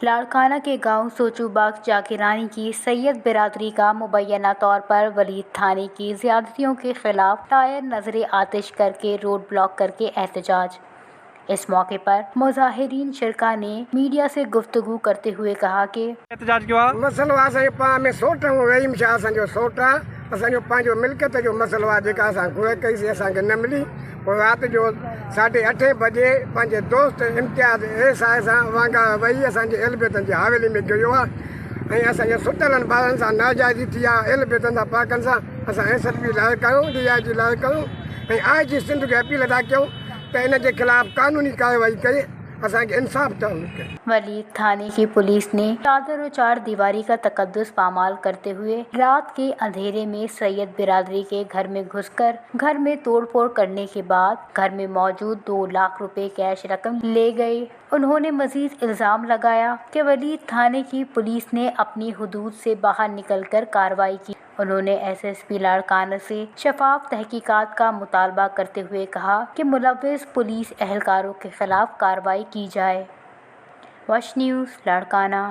लाड़काना के गांव सोचूबाग जागीरानी की सैयद बिरादरी का मुबैना तौर पर वलीद थाने की ज्यादतियों के खिलाफ टायर नजर आतिश करके रोड ब्लॉक करके एहतजाज। इस मौके पर मुजाहिरीन शिरका ने मीडिया से गुफ्तगू करते हुए कहा कि एहतजाज कयो آ. مسئلو آ اسان جو پاڻ ۾ سوٽ آهيون رحيم شاهه اسان جو سوٽ آ اسان جو پنهنجو ملڪيت جو مسئلو آ جيڪا اسان گهر ڪئي سي اسان کي نه ملي پوء رات جو ساڍي اٺين بجي پنهنجي دوست امتياز ايس I سان وانگا وهي اسان جي ايلبيتن جي حاويلي ۾ گهيو آ ۽ اسان جي ستلن ٻارن سان ناجائزي ٿي آ ايلبيتن سان پاڪن سان اسان ايس ايس پي لائق آهيون ڊي I جي لائق آهيون ۽ آء جي سنڌ کي اپيل ٿا ڪيون ته ان جي خلاف قانوني ڪارروائي ڪري اسان کي انصاف ڏيارڻ کپي. وليد थाने की पुलिस ने चादर और चार दीवारी का तकद्दुस पामाल करते हुए रात के अंधेरे में सैयद बिरादरी के घर में घुसकर घर में तोड़फोड़ करने के बाद घर में मौजूद 2 लाख रुपए कैश रकम ले गए। उन्होंने मजीद इल्ज़ाम लगाया कि वलीद थाने की पुलिस ने अपनी हुदूद से बाहर निकलकर कार्रवाई की। उन्होंने एसएसपी लाड़काना से शफाफ तहकीकात का मुतालबा करते हुए कहा कि मुलव्विस पुलिस एहलकारों के खिलाफ कार्रवाई की जाए। वश न्यूज़, लाड़काना।